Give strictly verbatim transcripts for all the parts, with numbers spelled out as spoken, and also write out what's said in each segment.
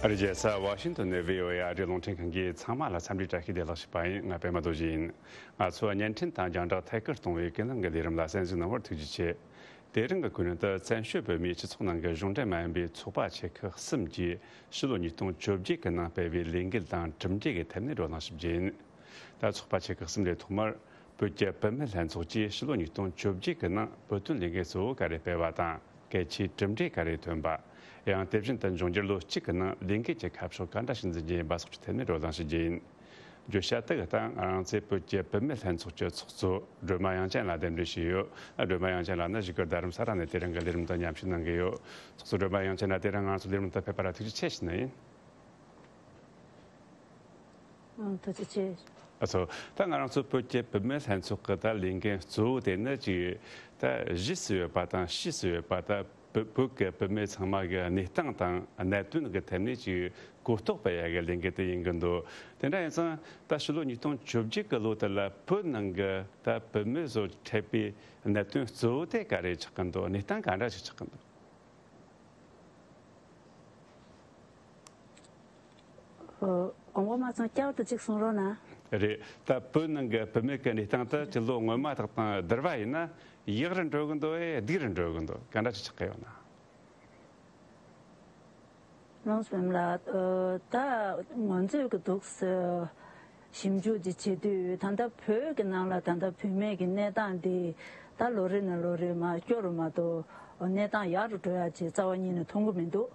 ཨ་རིའི་རྒྱལ་ས་ཝ་ཤིང་ཏོན་ནས་བྷི་ཨོ་ཨེ་ཨ་རིའི་རླུང་འཕྲིན་ཁང་གིས་ཚང་མ་ལ་འཚམས་འདྲི་བཀྲ་ཤིས་བདེ་ལེགས་ཞུས་པ་ཡིན། ང་པད་མ་རྡོ་རྗེ་ཡིན། ང་ཚོ་བརྙན་འཕྲིན་དང་རྒྱང་བསྒྲགས་ཐད་ཀར་གཏོང་བའི་ཀུན་གླེང་གི་ལས་རིམ་ལ་གསན་གཟིགས་གནང་བར་ཐུགས་རྗེ་ཆེ། དེ་རིང་གི་ཁུངས་ལུང་དུ་བཙན་བྱོལ་བོད་མིའི་སྤྱི་ཚོགས་ནང་གི་གཞུང་འབྲེལ་མ་ཡིན་པའི་ཚོགས་པ་ཆེ་ཁག་གསུམ་གྱིས་ཕྱི་ལོ་ཉིས་སྟོང་བཅོ་བརྒྱད་ཀྱི་ནང་སྤེལ་བའི་ལས་འགུལ་དང་གྲུབ་འབྲས་ཀྱི་ཐད་ནས་བགྲོ་གླེང་ཞིབ་རྒྱུ་ཡིན། ད་ཚོགས་པ་ཆེ་ཁག་གསུམ་ལས་ཐོག་མར་བོད་ཀྱི་བུད་མེད་ལྷན་ཚོགས་ཀྱིས་ཕྱི་ལོ་ཉིས་སྟོང་བཅོ་བརྒྱད་ཀྱི་ནང་བོད་དོན་ལས་འགུལ་གཙོ་བོ་ག་རེ་སྤེལ་བ་དང་། གལ་ཆེའི་གྲུབ་འབྲས་ག་རེ་ཐོན་པ། ཡང་དེ་བཞིན་དུ་འབྱུང་འགྱུར་ལོ་གཅིག་གི་ནང་ལས་འགུལ་གྱི་ཁ་ཕྱོགས་ག་འདྲ་ཞིག་འཛིན་རྒྱུ་ཡིན་པ་སོགས་ཀྱི་ཐད་ནས་བགྲོ་གླེང་ཞུ་རྒྱུ་ཡིན། བརྗོད་བྱ་དེ་གི་སྟེང་ང་རང་ཚོས་བོད་ཀྱི་བུད་མེད་ལྷན་ཚོགས་ཀྱི་ཚོགས་གཙོ་སྒྲོལ་མ་དབྱངས་ཅན་ལགས་གདན་འདྲེན་ཞུས་ཡོད། ཨ། སྒྲོལ་མ་དབྱངས་ཅན་ལགས་ནི་བཞུགས་སྒར་རྡ་རམ་ས་ལ་ནས་དེ་རིང་གི་ལས་རིམ་དུ་མཉམ་ཞུགས་གནང་གི་ཡོད། ཚོགས་གཙོ་སྒྲོལ་མ་དབྱངས་ཅན་ལགས་དེ་རིང་ང་རང་ཚོའི་ལས་རིམ་དུ་ཕེབས་པ་ལ་ཐུགས་རྗེ་ཆེ་ཞུ་ནི་ཡིན། ཨང་། ཐུགས་རྗེ་ཆེ། ཨ་ཚོ། ད་ང་རང་ཚོ་བོད་ཀྱི་བུད་མེད་ལྷན་ཚོགས་ཀྱི་ད་ལས་འགན་གཙོ་བོ་དེ་ནི་ཅིག་ད་གཞི་སུ་ཡོད་པ་དང་ཕྱི་སུ་ཡོད་པ། ད་བོད་བོད་ཀྱི་བུད་མེད་ཚང་མ་གི་གནས་སྟངས་དང་གནད་དོན་གྱི་ཐད་ནས་ཅིག་གོ་རྟོགས་སྤེལ་ཡ་གི་ལས་འགན་དེ་ཡིན་གྱི་འདུག་དེ་འདྲ་ཡིན་ཙང་ད་ཕྱི་ལོ་ཉིས་སྟོང་བཅོ་བརྒྱད་གི་ལོ་དེ་ལ་བོད་ནང་གི་ད་བུད་མེད་ཚོ་འཕྲད་པའི་གནད་དོན་གཙོ་བོ་དེ་ག་རེ་ཆགས་ཀྱི་འདུག་གནས་སྟངས་ག་འདྲ་ཞིག་ཆགས་ཀྱི་འདུག་ཨོ། དགོངས་པ་མ་ཚོམ་བསྐྱར་དུ་གཅིག་གསུང་རོགས་གནང་། རེད། ད་བོད་ནང་གི་བུད་མེད་ཀྱི་གནས་སྟངས་དེ་སྤྱི་ལོ་སྔོན་མ་དག་དང་བསྡུར་བ་ཡིན་ན་ཡག་རུ་འགྲོ་གི་འདུག་ཨེ། སྡུག་རུ་འགྲོ་གི་འདུག་ག་འདྲ་ཞིག་ཆགས་ཀྱི་ཡོད་ན། ལགས་སོ། ཨ། ད་ང་ཚོས་ཀྱི་འདུག་སེ་ཞིབ་འཇུག་ཅིག་བྱེད་དུས། ད་ལྟ་བོད་ཀྱི་ནང་ལ་ད་ལྟ་བུད་མེད་ཀྱི་གནས་སྟངས་འདི་ད་ལོ་རེ་ནས་ལོ་རེ་མར་སྐྱོ་རུ་མ་གཏོགས་གནས་སྟངས་ཡག་རུ་འགྲོ་ཡ་ཅིག་རྩ་བ་ཉིད་ནས་མཐོང་གི་མི་འདུག་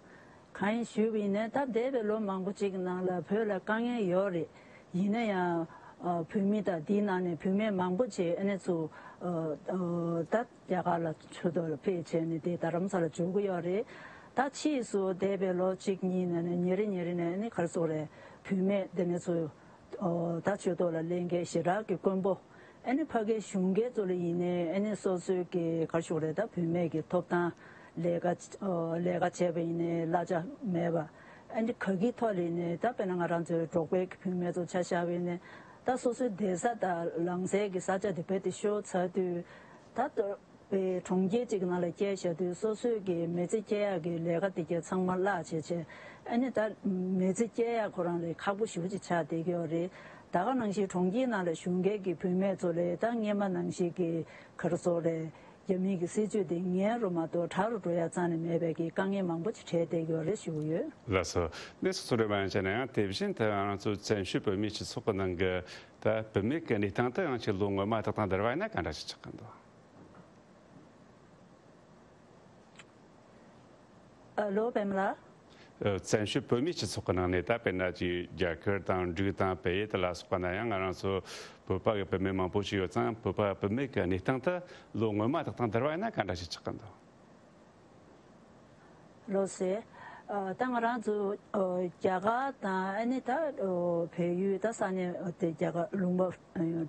གང་ཡིན་ཞུས་པ་ཡིན་ན། ད་འདས་པའི་ལོ་མང་པོ་ཅིག་གི་ནང་ལ་བོད་ལ་དཀའ་ངལ་ཡོད་རེད། ཡིན་ན་ཡང་། ཨ། བུད་མེད་དང་དེའི་ནང་ནས་བུད་མེད་མང་པོ་ཅིག་ཨ་ནི་ཚུར། ཨ། ཨ། ད་རྒྱ་གར་ལ་ཆུ་ཐོག་ལ་ཕེབས་བྱས་ནས་དེ་རྡ་རམ་ས་ལ་འབྱོར་གྱི་ཡོད་རེད། ད་ཕྱིས་སུ་འདས་པའི་ལོ་གཅིག་གཉིས་ནང་ནས་ཉིན་རེ་ཉིན་རེ་ནས་ཨ་ནི་ག་རེ་ཟེར་དགོས་རེད། བུད་མེད་དེ་ནས་ཚུར། ཨོ། ད་ཆུ་ཐོག་ལ་སླེབས་མཁན་ཞེ་དྲག་གི་དཀོན་པོ། ཨ་ནི་ཕ་གིའི་གཞུང་སྒེར་ཚོ་ལ་ཡིན་ནའི་ཨ་ནི་སོ་སོའི་གི་ག་རེ་ཞུ་དགོས་རེད། ད་བུད་མེད་ཀྱི་ཐོབ་ཐང་། ལས་ཀ། ཨོ། ལས་ཀ་བྱས་པ་ཡིན་ནའི་གླ་ཆ་མེད་པ། ཨ་ནི་ག་གི་ཐོག་ལ་ཡིན་ནའི། ད་དཔེར་ན་ང་རང་ཚོའི་འབྲོག་པའི་བུད་མེད་ཚོ་ཆ་བཞག་པ་ཡིན་ནའི། ད་སོ་སོའི་བསྡད་ས་དང་ལངས་སའི་གི་ས་ཆ་དེ་རྦད་དེ་ཤོར་ཚར་དུས། ད་ལྟ་བའི་གྲོང་ཁྱེར་གཅིག་གི་ནང་ལ་བསྐྱལ་བཞག་དུས་སོ་སོའི་གི་མི་ཚེ་སྐྱེལ་ཡག་གི་ལས་ཀ་དེ་གའི་ཚང་མ་བརླག་བྱས་བྱས། ཨ་ནི་ད་མི་ཚེ་སྐྱེལ་ཡག་ཁོ་རང་ལ་ཁག་པོ་ཞེ་པོ་ཅིག་ཆགས་བསྡད་ཀྱི་ཡོད་རེད། ད་ག་ནང་བཞིན་གྲོང་ཁྱེར་ནང་ལ་བཞུགས་མཁན་གྱི་བུད་མེད་ཚོ་ལ་ད་སྔོན་མ་ནང་བཞིན་གྱི་ག་རེ་ཟེར་དགོས་རེད། རྒྱ་མིའི་གི་སྲིད་ཇུས་དེ་ཉན་རུ་མ་གཏོགས་དྲག་རུ་འགྲོ་ཡ་རྩ་ནས་མེད་པའི་གི་དཀའ་ངལ་མང་པོ་ཅིག་འཕྲད་བསྡད་ཀྱི་ཡོད་རེད་ཞུ་གི་ཡོད། ལགས་སོ། གནས་ཚུལ་ཚོ་རེ་བ་ཡང་བྱས་ན་ཡང་། དེ་བཞིན་དུ་ང་རང་ཚོ་བཙན་བྱོལ་བོད་མིའི་སྤྱི་ཚོགས་ཀྱི་ནང་གི་ད་བུད་མེད་ཀྱི་གནས་སྟངས་དེ་ཡང་ཕྱི་ལོ་སྔོན་མ་དག་དང་བསྡུར་བ་ཡིན་ན་ག་འདྲ་ཞིག་ཆགས་ཀྱི་འདུག་ཨ། ལོ་པད་མ་ལགས། ཨ། བཙན་བྱོལ་བོད་མིའི་སྤྱི་ཚོགས་ཀྱི་ནང་ནས་ད་དཔེར་ན་ཅིག་རྒྱ་གར་དང་འབྲུག་དང་བལ་ཡུལ་དེ་ལ་སོགས་པ་ན་ཡང་ང་རང་ཚོ་བོད་པ་གི་བུད་མེད་མང་པོ་ཞིག་ཡོད་ཙང་། བོད་པ་བུད་མེད་ཀྱི་གནས་སྟངས་དེ་ལོ་སྔོན་མ་དག་དང་བསྡུར་བ་ཡིན་ན་ག་འདྲ་ཞིག་ཆགས་ཀྱི་འདུག་ལགས་སོ། ཨ། ད་ང་རང་ཚོ། ཨ། རྒྱ་གར་དང་ཨ་ནི་ད། ཨ། བལ་ཡུལ། ད་ས་གནས་དེ་རྒྱ་གར་ལུང་པ། ཨ།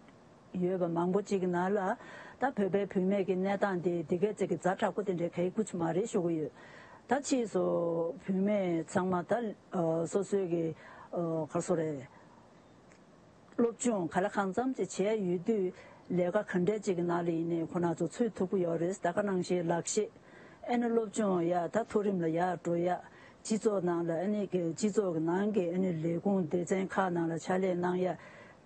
ཡོད་པ་མང་པོ་ཅིག་གི་ནང་ལ། ད་བོད་པའི་བུད་མེད་ཀྱི་གནས་སྟངས་དེ་དེ་གའི་ཅིག་གི་ཛ་དྲག་པོ་དེ་འདྲའི་ག་ཡེ་ཁུ་ཆུ་མ་རེད་ཞུ་གི་ཡོད། ད་ཕྱིས་སུ་བུད་མེད་ཚང་མ་ད། ཨ། སོ་སོའི་གི། ཨ། ག་རེ་ཟེར་དགོས་རེད། སློབ་སྦྱོང་ག་ལ་གང་འཚམ་ཅིག་བྱས་ཡོད་དུས། ལས་ཀ་ག་འདྲས་ཅིག་གི་ནང་ལ་ཡིན་ནའི་ཁོ་རང་ཚོ་ཚུད་ཐུབ་ཀྱི་ཡོད་རེད། ད་ག་ནང་བཞིན་ལག་ཤེས། ཨ་ནི་སློབ་སྦྱོང་ཡ། ད་མཐོ་རིམ་ལ་ཡར་འགྲོ་ཡ། སྤྱི་ཚོགས་ནང་ལ། ཨ་ནི་གི་སྤྱི་ཚོགས་ཀྱི་ནང་གི་ཨ་ནི་ལས་ཁུངས་སྡེ་ཚན་ཁག་ནང་ལ་ཕྱག་ལས་གནང་ཡ།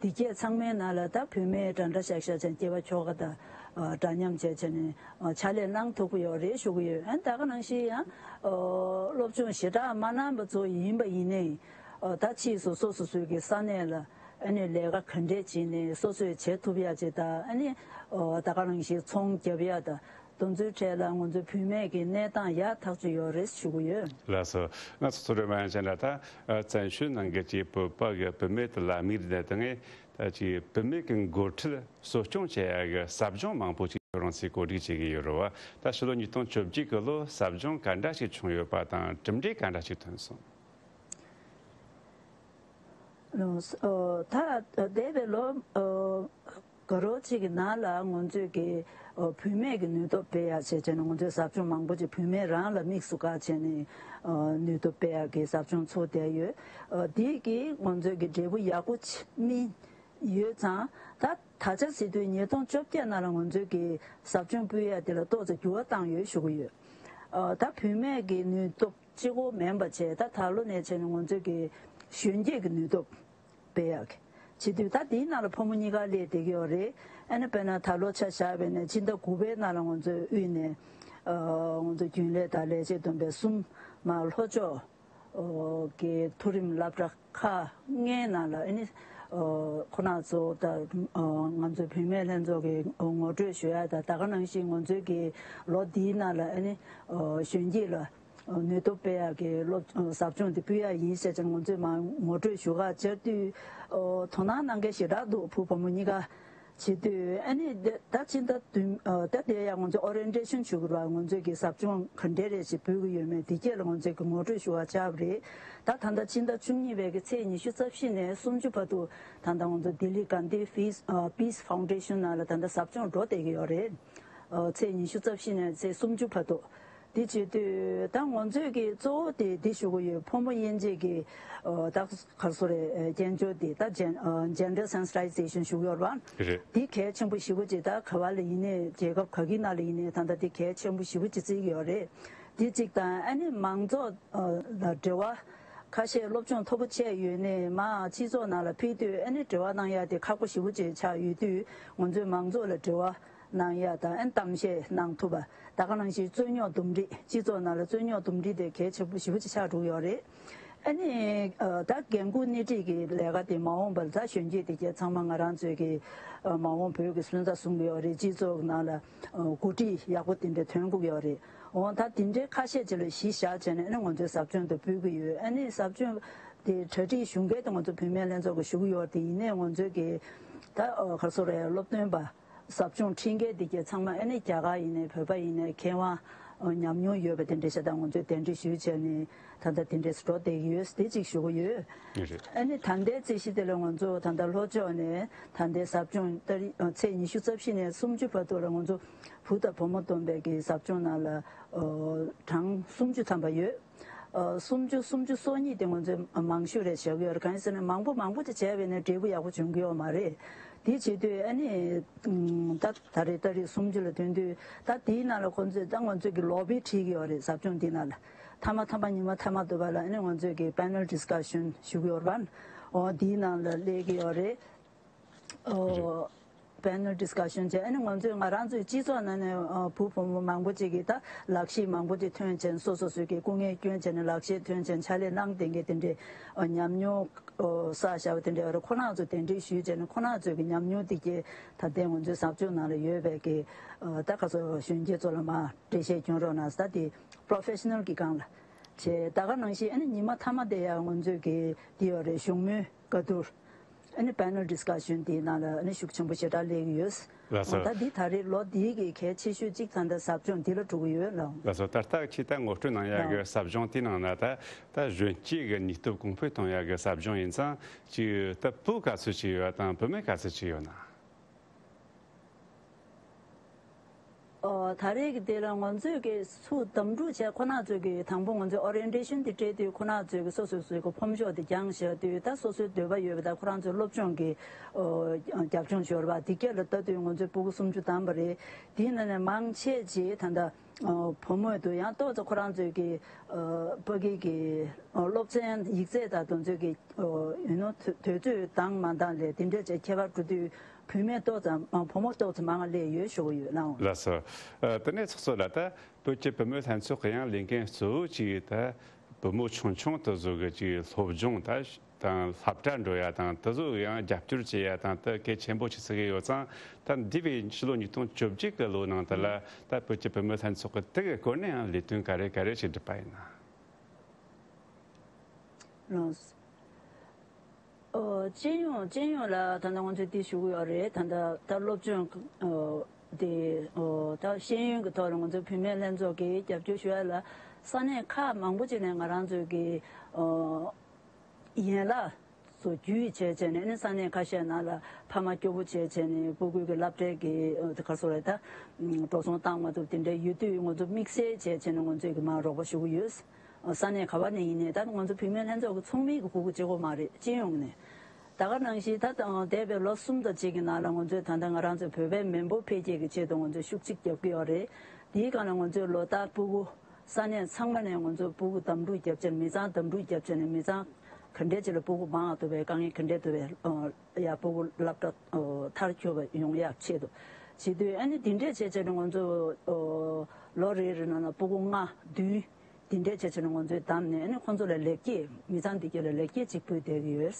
འདི་གས་ཚང་མའི་ནང་ལ་ད་བུད་མེད་འདྲ་འདྲ་ཤག་ཤག་ཅན་སྐྱེས་པ་ཁྱོ་ག་དང་། ཨ། འདྲ་མཉམ་བྱས་བྱས་ནས། ཨ། ཕྱག་ལས་གནང་ཐུབ་ཀྱི་ཡོད་རེད་ཞུ་གི་ཡོད། ཨ་ནི་ད་ག་ནང་བཞིན་ཡང་། ཨ། སློབ་སྦྱོང་ཞེ་དྲག་མ་གནང་པ་ཚོ་ཡིན་པ་ཡིན་ནའི། ཨ། ད་ཕྱིས་སུ་སོ་སོ་སོའི་གི་ས་གནས་ལ། ཨ་ནི་ལས་ཀ་ག་འདྲས་བྱས་ནས་སོ་སོས་བྱེད་ཐུབ་ཡ་ཅིག་དང་། ཨ་ནི། ཨོ། ད་ག་ནང་བཞིན་ཚོང་རྒྱབ་ཡ་དང་། དེ་ཚོའི་གྲས་ལ་ང་ཚོའི་བུད་མེད་ཀྱི་གནས་སྟངས་ཡག་ཐག་ཆོད་ཡོད་རེད་ཞུ་གི་ཡོད། ལགས་སོ། ང་ཚོ་ཚོ་རེ་མ་ཡང་བྱས་ན་ད། ཨ། བཙན་བྱོལ་ནང་གི་ཅིག་བོད་པ་གི་བུད་མེད་དེ་ལ་དམིགས་ནས་དང་། ད་ཅིག་བུད་མེད་ཀྱི་འགོ་ཁྲིད་གསོ་སྐྱོང་བྱེད་ཡ་གི་ཟབ་སྦྱོང་མང་པོ་ཅིག་ཁྱོད་རང་ཚོས་གོ་སྒྲིག་བྱེད་ཀྱི་ཡོད་རེད་བ། ད་ཕྱི་ལོ་ཉིས་སྟོང་བཅོ་བརྒྱད་གི་ལོ་ཟབ་སྦྱོང་ག་འདྲ་ཞིག་བྱུང་ཡོད་པ་དང་། གྲུབ་འབྲས་ག་འདྲ་ཞིག་ཐོན་སོང་། ཨོ། ད་འདས་པའི་ལོ། ཨོ། དགའ་རོགས་གཅིག་གི་ནང་ལ་ང་ཚོས་ཀྱི། ཨོ། བུད་མེད་ཀྱི་ནུས་སྟོབས་སྤེལ་ཡག་བྱས་བྱས་ནས། ང་ཚོས་ཟབ་སྦྱོང་མང་པོ་ཅིག་བུད་མེད་རང་ལ་དམིགས་སུ་བཀར་བྱས་ནས། ཨོ། ནུས་སྟོབས་སྤེལ་ཡག་གི་ཟབ་སྦྱོང་ཚོགས་བསྡད་ཡོད། ཨོ། འདི་གིས་ང་ཚོས་ཀྱི་འབྲས་བུ་ཡག་པོ་ཅིག་སྨིན་ཡོད་ཙང་། ད་ད་ཆ་ཟེར་དུས་ཉིས་སྟོང་བཅོ་བརྒྱད་ནང་ལ་ང་ཚོས་ཀྱི་ཟབ་སྦྱོང་སྤེལ་ཡག་དེ་ལ་ཏོག་ཙམ་འགྱུར་བ་བཏང་ཡོད་ཞུ་གི་ཡོད། ཨོ། ད་བུད་མེད་ཀྱི་ནུས་སྟོབས། གཅིག་པོ་མིན་པ་བྱས། ད་ད་ལོ་ནས་བྱས་ནས་ང་ཚོས་ཀྱི་གཞོན་སྐྱེས་ཀྱི་ནུས་སྟོབས་སྤེལ་ཡག་གི་བྱེད་དུས། ད་དེའི་ནང་ལ་ཕོ་མོ་གཉིས་ཀ་སླེབས་བསྡད་ཀྱི་ཡོད་རེད། ཨ་ནི་དཔེར་ན་ད་ལོ་ཆ་བཞག་པ་ཡིན་ན། ཕྱི་ཟླ་དགུ་པའི་ནང་ལ་ང་ཚོའི་དབུས་ནས་ཨ་ང་ཚོ་རྒྱུན་ལས་དང་ལས་བྱེད་བསྡོམས་པས་གསུམ་མར་ལྷོ་ཕྱོགས་ཨོ་གི་མཐོ་རིམ་སློབ་གྲྭ་ཁག་ལྔའི་ནང་ལ། ཨ་ནི་ཨོ་ཁོ་རང་ཚོ་ད་ཨོ་ང་ཚོའི་བུད་མེད་ལྷན་ཚོགས་ཀྱི་ངོ་སྤྲོད་ཞུ་ཡ་དང་། ད་ག་ནང་བཞིན་ང་ཚོའི་གི་ལོ་འདིའི་ནང་ལ་ཨ་ནི་ཨོ་གཞོན་སྐྱེས་ལ་ནུས་སྟོབས་སྤེལ་ཡག་གི་སློབ་ཟབ་སྦྱོང་དེ་ཕུལ་ཡག་ཡིན་ཟེར་ཅིག་ང་ཚོས་མར་ངོ་སྤྲོད་ཞུ་ག་བཅར་དུས། ཨོ་དོ་སྣང་གནང་མཁན་ཞེ་དྲག་འདུག་བུ་བུ་མོ་གཉིས་ཀ་བྱེད་དུས། ཨ་ནི་ད་ཕྱི་ཟླ་བདུན། ཨོ་ད་དེ་ཡང་ང་ཚོས་ཨོ་རི་ཡེན་ཊེ་ཤན་ཞུ་དགོས་རེད་པ། ང་ཚོས་ཀྱི་ཟབ་སྦྱོང་ག་འདྲས་རེ་ཞིག་འབུལ་གྱི་ཡོད་མེད་དེ་སྐད་ལ་ང་ཚོས་ཀྱི་ངོ་སྤྲོད་ཞུ་ག་བཅར་བ་རེད། ད་ད་ལྟ་ཕྱི་ཟླ་བཅུ་གཉིས་པའི་གི་ཚེས་ཉི་ཤུ་རྩ་བཞི་ནས་སུམ་ཅུ་བར་དུ་ད་ལྟ་ང་ཚོ་ལྡི་ལི་གྷན་དྷི་ཕིས་ཨོ་པིས་ཕའུན་ཌེ་ཤན་ནང་ལ་ད་ལྟ་ཟབ་སྦྱོང་འགྲོ་བསྡད་ཀྱི་ཡོད་རེད། ཨོ་ཚེས་ཉི་ཤུ་རྩ་བཞི་ནས་ཚེས་སུམ་ཅུ་བར་དུ། དེ་བྱེད་དུས་ད་ང་ཚོས་ཀྱི་གཙོ་བོ་དེ་འདི་ཞུ་གི་ཡོད། ཕོ་མོ་དབྱེ་འབྱེད་ཀྱི་ཨོ་ད་ག་རེ་ཟེར་རེད། ཨེ་སྐྱོན་བརྗོད་དེ་ད་ཇེན་ཨོ་ཇེན་ཌར་སེན་སི་ཊི་ཡེ་ཛེ་ཤན་ཞུ་གི་ཡོད་རེད་པ། རེད། འདི་གལ་ཆེན་པོ་ཞེ་པོ་ཅིག་ད་ག་བ་ལ་ཡིན་ནའི། རྒྱལ་ཁབ་ག་གི་ནང་ལ་ཡིན་ནའི་ད་ལྟ་འདི་གལ་ཆེན་པོ་ཞེ་པོ་ཅིག་བརྩི་གི་ཡོད་རེད། འདི་གཅིག་དང་། ཨ་ནི་མང་ཚོགས་ཨོ་ལ་འབྲེལ་བ་ཁ་ཤས་སློབ་སྦྱོང་མཐོ་པོ་བྱས་ཡོད་ནའི་མར་སྤྱི་ཚོགས་ནང་ལ་ཕེབས་དུས། ཨ་ནི་འབྲེལ་བ་གནང་ཡ་དེ་ཁག་པོ་ཞེ་པོ་ཅིག་ཆགས་ཡོད་དུས། ང་ཚོས་མང་ཚོགས་ལ་འབྲེལ་བ་གནང་ཡ་དང་། ཨན་གཏམ་བཤད་གནང་ཐུབ་པ། ད་ག་ནང་བཞིན་རྩོད་རྙོག་འདུམ་འགྲིག་སྤྱི་ཚོགས་ནང་ལ་རྩོད་རྙོག་འདུམ་འགྲིག་དེ་གལ་ཆེན་པོ་ཞེ་པོ་ཅིག་ཆགས་འགྲོ་གི་ཡོད་རེད། ཨ་ནི་ཨ་ད་འགན་འཁུར་སྣེ་ཁྲིད་ཀྱི་ལས་ཀ་དེ་མ་འོངས་པར་ད་གཞོན་སྐྱེས་དེ་གྱད་ཚང་མ་ང་རང་ཚོའི་གི་ཨ་མ་འོངས་བོད་ཀྱི་སོན་རྩ་བཟུང་གི་ཡོད་རེད། སྤྱི་ཚོགས་ནང་ལ་ཨ་འགོ་ཁྲིད་ཡག་པོ་དེ་འདྲ་ཐོན་དགོས་ཀྱི་ཡོད་རེད། འོ་ད་དེ་འདྲའི་ཁ་ཤས་ཅིག་ལ་གཞི་བཞག་བྱས་ནས། ཨ་ནི་ང་ཚོས་ཟབ་སྦྱོང་དེ་ཕུལ་གྱི་ཡོད། ཨ་ནི་ཟབ་སྦྱོང་དེ་གྲ་སྒྲིག་ཞུ་མཁན་དེ་ང་ཚོ་བུད་མེད་ལྷན་ཚོགས་ཀྱིས་ཞུ་གི་ཡོད་རེད། དེ་ཡིན་ནའི་ང་ཚོའི་གི་ད་ཨ་ག་རེ་ཟེར་རེད། སློབ་སྟོན་པ་ཟབ་སྦྱོང་ཁྲིད་མཁན་དེ་གྱད་ཚང་མ། ཨ་ནི་རྒྱ་གར་ཡིན་ནའི་བོད་པ་ཡིན་ནའི་མཁས་དབང་ཨ་ཉམས་མྱོང་ཡོད་པ་དེ་འདྲ་ཞིག་དང་ང་ཚོས་གདན་འདྲེན་ཞུས་བྱས་ནས་ད་ལྟ་དེ་འདྲས་འགྲོ་བསྡད་ཀྱི་ཡོད། དེ་གཅིག་ཞུ་གི་ཡོད། ཡོད་རེད། ཨ་ནི་ད་ལྟའི་རྩིས་གཞི་དེ་ལ་ང་ཚོ་ད་ལྟ་ལྷོ་ཕྱོགས་ནས་ད་ལྟའི་ཟབ་སྦྱོང་ཏ་རིག་ཨ་ཚེས་ཉི་ཤུ་རྩ་བཞི་ནས་སུམ་ཅུ་བར་དུ་ལ་ང་ཚོ་བུ་དང་བུ་མོ་བསྡོམས་པའི་གི་ཟབ་སྦྱོང་ནང་ལ་ཨ་གྲངས་སུམ་ཅུ་ཐམ་པ་ཡོད། ཨ་སུམ་ཅུ། སུམ་ཅུ་སོ་གཉིས་དེ་ང་ཚོས་མང་ཤོས་རེད་བྱེད་ཀྱི་ཡོད་རེད། གང་ཡིན་ཟེར་ན་མང་པོ་མང་པོ་ཅིག་བྱས་པས་ན་འབྲས་བུ་ཡག་པོ་འབྱུང་གི་ཡོད་མ་རེད། དེ་བྱེད་དུས་ཨ་ནི་ཨམ་ད་ད་རེས་ཏ་རིག་སུམ་ཅུ་ལ་ཐོན་དུས། ད་དེའི་ནང་ལ་ཁོང་ཚོས་ད་ང་ཚོས་ཀྱི་ལོ་བི་ཁྲིད་ཀྱི་ཡོད་རེད། ཟབ་སྦྱོང་དེའི་ནང་ལ་མཐའ་མ་མཐའ་མ་ཉི་མ་མཐའ་མ་དུ་བ་ལ་ཨ་ནི་ང་ཚོས་ཀྱི་པེ་ནལ་ཌི་སི་ཀ་ཤན་ཞུ་གི་ཡོད་རེད་པ། འོ་དེའི་ནང་ལ་སླེབས་ཀྱི་ཡོད་རེད། ཨོ་པེ་ནལ་ཌི་སི་ཀ་ཤན་བྱས། ཨ་ནི་ང་ཚོས་ང་རང་ཚོའི་སྤྱི་ཚོགས་ནང་ནས་ཨ་བུ་བུ་མོ་མང་པོ་ཅིག་གིས་ད་ལག་ཤེས་མང་པོ་ཅིག་ཐོན་བྱས་ནས། སོ་སོ་སོའི་གི་སྐུ་ངལ་བསྐྱོན་བྱས་ནས་ལག་ཤེས་ཐོན་བྱས་ནས་ཕྱག་ལས་གནང་བསྡད་མཁན་དེ་འདྲའི་ཨ་ཉམས་མྱོང་ཨོ་བསགས་བཞག་པ་དེ་འདྲ་ཡོད་རེད། ཁོ་རང་ཚོ་གདན་འདྲེན་ཞུས་བྱས་ནས་ཁོ་རང་ཚོའི་གི་ཉམས་མྱོང་དེ་གྱད་ད་ལྟའི་ང་ཚོའི་ཟབ་སྦྱོང་ནང་ལ་ཡོད་པའི་གི་ཨ་ད་ག་ཚོད་གཞོན་སྐྱེས་ཚོ་ལ་མར་འགྲེལ་བཤད་སྐྱོན་རོགས་གནང་། ད་དེ་པོ་རོ་ཕེ་ཤ་ནལ་གྱི་སྒང་ལ་བྱས། ད་ག་ནང་བཞིན་ཨ་ནི་ཉི་མ་མཐའ་མ་དེ་ཡང་ང་ཚོའི་གི་དེ་ཡོད་རེད། བཞུགས་མོལ་བཀའ་བསྡུར། ཨ་ནི་པེ་ནལ་ཌི་སི་ཀ་ཤན་དེའི་ནང་ལ་ཨ་ནི་ཤུགས་ཆེན་པོ་ཞེ་དྲག་སླེབས་ཀྱི་ཡོད། ལགས་སོ། ད་འདི་ད་རེས་ལོ་འདིའི་གི་གལ་ཆེ་ཤོས་གཅིག་ད་ལྟ་ཟབ་སྦྱོང་འདི་ལ་གྲུབ་ཀྱི་ཡོད་ལགས། ལགས་སོ། ད་ལྟ་ཁྱེད་ད་ངོ་སྤྲོད་གནང་ཡག་གི་ལགས། ཟབ་སྦྱོང་དེའི་ནང་ན་ད་ད་གཞོན་སྐྱེས་ཀྱི་ནུས་སྟོབས་གོང་འཕེལ་གཏོང་ཡག་གི་ཟབ་སྦྱོང་ཡིན་ཙང་། ཅིག་ད་བུ་ག་ཚོད་ཅིག་ཡོད་དང་བུད་མེད་ག་ཚོད་ཅིག་ཡོད་ན། ཨོ་ད་རེས་ཀྱི་དེ་ལ་ང་ཚོས་ཀྱི་ཚུར་གདམ་སྒྲུག་བྱས། ཁོ་རང་ཚོས་ཀྱི་དང་པོ་ང་ཚོས་ཨོ་རི་ཡེན་ཊེ་ཤན་དེ་སྤྲད་དུས། ཁོ་རང་ཚོས་ཀྱི་སོ་སོ་སོའི་གི་ཕོམ་ཤོག་དེ་བརྒྱངས་བཞག་དུས། ད་སོ་སོའི་འདོད་པ་ཡོད་པ་དང་ཁོ་རང་ཚོའི་སློབ་སྦྱོང་གི་ཨོ་རྒྱབ་ལྗོངས་ཤོར་བ་དེ་སྐད་ལ་ལྟ་དུས་ང་ཚོས་ཕྲུ་གུ་སུམ་ཅུ་བདམས་པ་རེད། དེའི་ནང་ནས་མང་ཆེ་ཅིག་ད་ལྟ་ཨོ་བུ་མོ་འདུག་ཡང་ཏོག་ཙམ་ཁོ་རང་ཚོའི་གི་ཨོ་ཕ་གི་གི་ཨོ་སློབ་ཚན་ཡིག་ཚད་དང་དེ་ཚོའི་གི་ཨོ་ཡུ་ནོ་དུས་དུས་ཚོད་འདང་མ་འདང་ལས་དེ་འདྲ་བྱས་ཁྱད་པར་འགྲོ་དུས། བུད་མེད་ཏོག་ཙམ་མང་། བུ་མོ་ཏོག་ཙམ་མང་བ་སླེབས་ཡོད་ཞུ་གི་ཡོད་ལགས། ལགས་སོ། ཨ་དེ་ནས་ཚོགས་གཙོ་ལགས། ད་བོད་ཀྱི་བུད་མེད་ལྷན་ཚོགས་ཀྱི་ཡང་ལས་འགན་གཙོ་བོ་གཅིག་ད་བུ་མོ་ཆུང་ཆུང་དེ་ཚོ་གི་ཅིག་སློབ་སྦྱོང་ད་དང་སློབ་གྲྭ་འགྲོ་ཡ་དང་དེ་ཚོ་ཡང་རྒྱབ་སྐྱོར་བྱེད་ཡ་དང་དེ་གལ་ཆེན་པོ་ཆགས་ཀྱི་ཡོད་ཙང་། ད་འདས་པའི་ཕྱི་ལོ་ཉིས་སྟོང་བཅོ་བརྒྱད་ཀྱི་ལོ་ནང་དེ་ལ་ད་བོད་ཀྱི་བུད་མེད་ལྷན་ཚོགས་ཀྱིས་དེ་གི་སྐོར་ནས་ཡང་ལས་དོན་ག་རེ་ག་རེ་ཞིག་བསྒྲུབས་པ་ཡིན་ན། ལགས། ཨོ་སྤྱི་ཡོངས་སྤྱི་ཡོངས་ལ་ད་ལྟ་ང་ཚོས་འདི་ཞུ་གི་ཡོད་རེད། ད་ལྟ་ད་སློབ་སྦྱོང་ཨོ་དེ་ཨོ་ད་ཤེས་ཡོན་གྱི་ཐོག་ལ་ང་ཚོ་བུད་མེད་ལྷན་ཚོགས་ཀྱིས་རྒྱབ་སྐྱོར་ཞུ་ཡ་ལ་ས་གནས་ཁག་མང་པོ་ཅིག་ནས་ང་རང་ཚོའི་གི་ཨོ་ཡན་ལག་ཚོ་བརྒྱུད་བྱས་བྱས་ནས་ནི་ས་གནས་ཁ་ཤས་ནང་ལ་ཕ་མ་སྐྱོ་པོ་བྱས་བྱས་ནས་སྤུ་གུ་གི་སློབ་གྲྭའི་གི་ཨོ་དེ་ག་རེ་ཟེར་རེད། ད་འགྲོ་སོང་བཏང་མ་ཐུབ་དེ་འདྲ་ཡོད་དུས་ང་ཚོ་དམིགས་བསལ་བྱས་བྱས་ནས་ང་ཚོས་གི་མར་རོགས་པ་ཞུ་གི་ཡོད། ས་གནས་ག་བ་ནས་ཡིན་ནའི་ད་ང་ཚོ་བུད་མེད་ལྷན་ཚོགས་ཀྱི་ཚོགས་མི་གི་སྤུ་གུ་གཅིག་པོ་མ་རེད། སྤྱི་ཡོངས་ནས། ད་ག་ནང་བཞིན་ད་ལྟ་འདས་པའི་ལོ་གསུམ་དང་གཅིག་གི་ནང་ལ་ང་ཚོས་ད་ལྟ་ང་རང་ཚོའི་བོད་པའི་མི་འབོར་འཕེལ་རྒྱས་ཀྱི་ཆེད་དུ་ང་ཚོས་ཤུགས་གཅིག་རྒྱབ་ཀྱི་ཡོད་རེད། དེའི་སྒང་ལ་ང་ཚོའི་ལོ་ལྟར་སྤུ་གུ་ ས་གནས་ཚང་མ་ནས་ང་ཚོ་སྤུ་གུ་འདུམ་འགྲིག་རྒྱབ་ཆེད། མི་ཚང་འདུམ་འགྲིག་རྒྱབ་ཆེད་ནས་མི་ཚང་ག་འདྲས་ཅིག་ལ་སྤུ་གུ་མང་ཐུབ་པའི་དཀའ་ངལ་ག་འདྲས་ཐུབ་པའི་ཡ་སྤུ་གུ་སློབ་གྲྭ་མཐར་འཁྱོལ་བ་ཡོང་ཡག་ཆེད་དུ་བྱེད་དུས། ཨ་ནི་འདི་འདྲས་བྱས་བྱས་ནས་ང་ཚོ་ལོ་རེ་རེ་ནང་ལ་སྤུ་གུ་ལྔ་བདུན་འདི་འདྲས་བྱས་བྱས་ནས་ང་ཚོས་བདམས་ནས། ཨ་ནི་ཁོང་ཚོ་ལ་ལེགས་སྐྱེས། མི་ཚང་འདི་གས་ལ་ལེགས་སྐྱེས་གཅིག་ཕུལ་བསྡད་ཀྱི་ཡོད།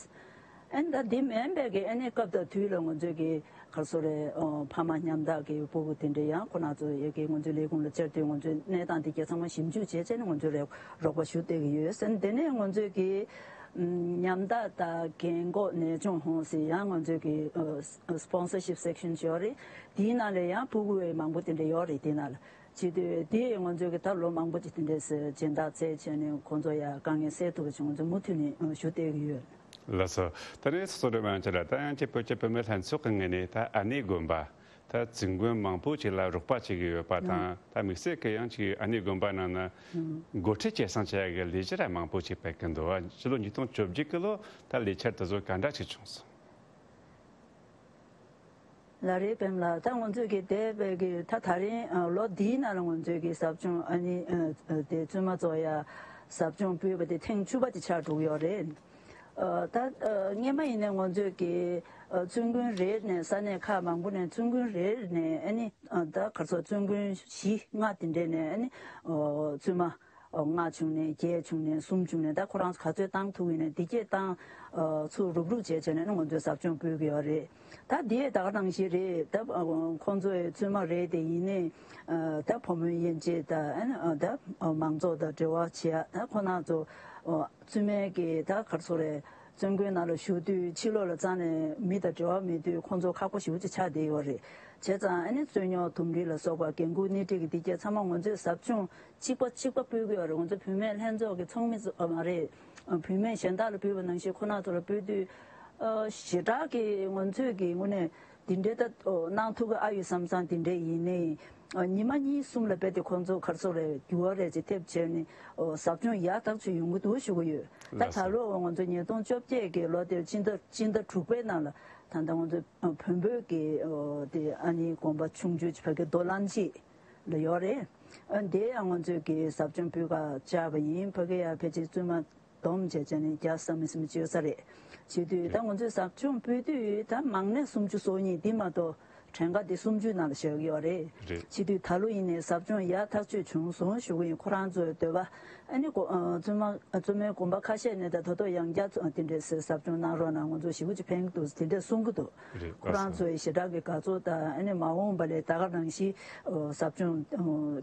ཨ་ནི་ད་འདི་མིན་པའི་གི་ཨ་ནི་སྐབས་དང་དུས་ལ་ང་ཚོས་གི་ག་རེ་ཟེར་དགོས་རེད། ཨོ། ཕ་མ་ཉམ་ཐག་གི་སྤུ་གུ་དེ་འདྲ་ཡང་ཁོ་རང་ཚོ་ཡ་གི་ང་ཚོའི་ལས་ཁུངས་ལ་བཅར་དུས། ང་ཚོའི་གནས་སྟངས་དེ་ག་ཚང་མ་ཞིབ་འཇུག་བྱས་བྱས་ནས་ང་ཚོས་རོགས་རོགས་པ་ཞུ་བསྡད་ཀྱི་ཡོད་ཟེར། དེ་ནས་ང་ཚོས་གི་ཉམ་ཐག་དང་རྒན་འཁོགས་ནད་གཅོང་ཧོང་ཟེར་ཡང་ང་ཚོས་གི་ཨོ་སི་པོན་སར་ཤིབ་སེག་ཤན་ཞིག་ཡོད་རེད། དེའི་ནང་ལ་ཡང་སྤུ་གུ་མང་པོ་དེ་འདྲ་ཡོད་རེད། དེའི་ནང་ལ་བྱེད་དུས་དེ་ང་ཚོས་གི་ད་ལོ་མང་པོ་ཅིག་དེ་འདྲས་སྦྱིན་བདག་བཙལ་བྱས་ནས་ཁོང་ཚོ་ཡ་དཀའ་ངལ་སེལ་ཐུབ་པ་ཞིག་ང་ཚོ་མུ་མཐུད་ནས་ཞུ་བསྡད་ཀྱི་ཡོད། ལགས་སོ། ད་ནས་སོ་སོ་རེ་མ་ཆ་ལ་ད་ཡང་ཅིག་བོད་ཀྱི་བུད་མེད་ལྷན་ཚོགས་ཀྱི་ངོས་ནས་ད་ཨ་ནེ་དགོན་པ་ད་བཙུན་དགོན་མང་པོ་ཅིག་ལ་རོགས་པ་བྱེད་ཀྱི་ཡོད་པ་དང་། ད་དམིགས་བསལ་གྱི་ཡང་ཅིག་ཨ་ནེ་དགོན་པ་ནང་ན་འགོ་ཁྲིད་སྐྱེད་སྲིང་བྱེད་ཡག་གི་ལས་གཞི་ར་མང་པོ་ཅིག་སྤེལ་གྱི་འདུག་བ། ཕྱི་ལོ་ཉིས་སྟོང་བཅོ་བརྒྱད་གི་ལོ་ད་ལས་འཆར་དེ་ཚོ་ག་འདྲ་ཅིག་བྱུང་སོང་། ལགས་རེད་པདྨ་ལགས། ད་ང་ཚོས་ཀྱི་འདས་པའི་གི་ད་ད་རིང་ལོ་འདིའི་ནང་ལ་ང་ཚོས་ཀྱི་ཟབ་སྦྱོང་ཨ་ནི་དེ་བཙུན་མ་ཚོ་ཡ་ཟབ་སྦྱོང་ཕུལ་བ་དེ་ཐེངས་བཅུ་པ་དེ་ཆགས་འགྲོ་གི་ཡོད་རེད། ད་སྔས་མ་ཡིན་ནའི་ང་ཚོས་ཀྱི་བཙུན་དགོན་རེ་ནས་ས་གནས་ཁག་མང་པོ་ནས་བཙུན་དགོན་རེ་ནས་ཨ་ནི་ད་ག་རེ་ཟེར་བཙུན་དགོན་བཞི་ལྔ་དེ་འདྲས་ནས་ཨ་ནི་བཙུན་མ་ལྔ་བྱུང་ནས་བརྒྱད་བྱུང་ནས་གསུམ་བྱུང་ནས་ད་ཁོ་རང་ཚོ་ག་ཚོད་བཏང་ཐུབ་ཡིན་ནའི་དེ་གས་བཏང་ཚུར་རུག་རུག་བྱས་བྱས་ནས་ང་ཚོས་ཟབ་སྦྱོང་ཕུལ་གྱི་ཡོད་རེད། ད་དེ་ད་ག་ནང་བཞིན་རེད། ད་ཁོང་ཚོའི་བཙུན་མ་རེད་དེ་ཡིན་ནའི་ད་བུ་མོའི་དབྱེ་འབྱེད་དང་ད་མང་ཚོགས་དང་འབྲེལ་བ་བྱེད་ཡ། ད་ཁོ་རང་ཚོ་བཙུན་མའི་གི་ད་ག་རེ་ཟེར་དགོས་རེད། བཙུན་དགོན་ནང་ལ་བཞུགས་དུས་ཕྱི་ལོགས་ལ་རྩ་ནས་མི་དང་འབྲེལ་བ་མེད་དུས་ཁོང་ཚོ་ཁག་པོ་ཞེ་པོ་ཅིག་ཆགས་བསྡད་ཡོད་རེད། བྱས་ཙང་ཨ་ནི་རྩོད་རྙོག་འདུམ་འགྲིག་ལ་སོགས་པ་འགན་ཁུར་སྣེ་ཁྲིད་ཀྱི་འདི་གས་ཚང་མ་ང་ཚོས་ཟབ་སྦྱོང་གཅིག་པ་གཅིག་པ་སྤེལ་གྱི་ཡོད་རེད། ང་ཚོ་བུད་མེད་ལྷན་ཚོགས་ཀྱི་ཚོགས་མི་ཚོ་མ་རེད། བུད་མེད་གཞན་དག་ལ་སྤེལ་བ་ནང་བཞིན་ཁོ་རང་ཚོ་ལ་སྤེལ་དུས་ཞེ་དྲག་གི་ང་ཚོས་ཀྱི་དངོས་གནས་འདི་འདྲའི་ད་གནང་ཐུབ་ཀྱི་ཨ་ཡོད་བསམ་བསམ་དེ་འདྲས་ཡིན་ནའི། ཉི་མ་གཉིས་གསུམ་ལ་རྦད་དེ་ཁོང་ཚོ་ག་རེ་ཟེར་དགོས་རེད། འགྱུར་བ་རེ་ཅིག་ཐེབས་བྱས་ནས་ཟབ་སྦྱོང་ཡག་ཐག་ཆོད་ཡོང་གི་འདུག་ཞུ་གི་ཡོད། ད་ད་ལོ་ང་ཚོ་ཉིས་སྟོང་བཅོ་བརྒྱད་ཀྱི་ལོ་དེར་སྤྱི་ཟླ་སྤྱི་ཟླ་དྲུག་པའི་ནང་ལ་ད་ལྟ་ང་ཚོ་བོན་པོའི་གི་དེ་ཨ་ནི་དགོན་པ་ཆུང་ཆུང་ཅིག་ཕ་གི་རྡོ་གླང་རྗེ་ལ་ཡོད་རེད། ཨ་དེ་ཡང་ང་ཚོས་ཀྱི་ཟབ་སྦྱོང་སྤེལ་ག་བཅར་བ་ཡིན། ཕ་གི་ཡ་ཕལ་ཆེར་བཙུན་མ་བསྡོམས་བྱས་བྱས་ནས་བརྒྱ་ཙམ་མི་ཙམ་ཅིག་ཡོད་ས་རེད། བྱེད་དུས་ད་ང་ཚོས་ཟབ་སྦྱོང་སྤེལ་དུས་ད་མང་ནས་སུམ་ཅུ་སོ་གཉིས་འདི་མ་གཏོགས་གྲངས་ཀ་འདི་སུམ་ཅུའི་ནང་ལ་བཞག་གི་ཡོད་རེད། རེད། བྱེད་དུས་ད་ལོ་ཡིན་ནའི་ཟབ་སྦྱོང་ཡག་ཐག་ཆོད་བྱུང་སོང་ཞུ་གི་ཡིན། ཁོ་རང་ཚོའི་འདོད་པ་ཨ་ནི་གོ་ཨ་བཙུན་མ་བཙུན་མའི་དགོན་པ་ཁ་ཤས་ནས་ད་ད་དུང་ཡང་བསྐྱར་དེ་འདྲས་ཟབ་སྦྱོང་གནང་རོགས་གནང་། ང་ཚོ་ཞེ་པོ་ཅིག་ཕན་གྱི་འདུག་དེ་འདྲས་གསུང་གི་འདུག་རེད། ཁོ་རང་ཚོའི་ཞེ་དྲག་གི་དགའ་ཚོར་དང་ཨ་ནི་མ་འོངས་པ་ལ་ད་ག་ནང་བཞིན་ཟབ་སྦྱོང་